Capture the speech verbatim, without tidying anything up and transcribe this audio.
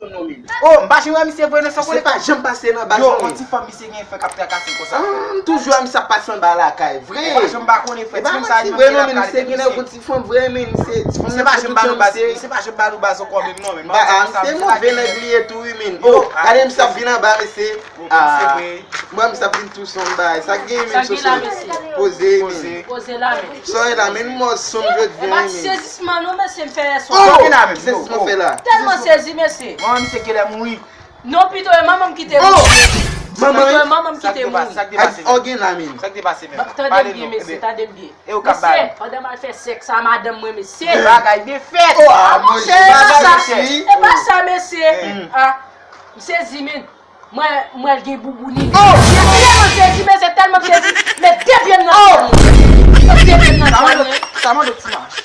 Oh, m pa janm wè misye vre non, sa w konnen. Misye pa janm pase nan baz non, men. Yon ti fanm misye gen frè k ap trakase l konsa. Ah, m toujou wè misye ap pase anba lakay, vre. Ou pa janm pa konnen frè. Ti moun sa li manke lakay. Misye gen yon ti fanm vre, men misye, ti fanm nan pa janm ba nou baz, misye pa janm ba nou baz ankò menm non, men. Misye move nèg li ye tou, wi, men. Oh, gade misye ap vin anba, mesye. Ah, mwen, misye ap vin tou son bagay. Sa k gen, men, Soso? Poze, men. Poze la, men. Sa w ye la, men, m mò sonm jodi a, men. E pa ti sezisman non, mesye, m fè yè swa. Oh! Sa w gen la, men? Ki sezisman w fè la? Tèlman sezi, mesye. Manman misye genlè mouri. Non, pito e manman m ki te mouri. Manman? Pito e manman m ki te mouri. Sa k te pase? Sa w gen la, men? Sa k te pase menm? Tande m byen, mesye, tande m byen. E ou k ap bay. Mesye, pandan m al fè sèks a madanm mwen, mesye. Bagay byen fèt. Oh, ah, monchè, e pa sa. E pa sa, mesye. Ah, m sezi, men. Mwen, mwen gen boubouni. Oh! Mwen tèlman sezi, men se tèlman sezi. Men de pye m nan kò mwen. Met de pye m nan kò mwen. Sa mande ti manch.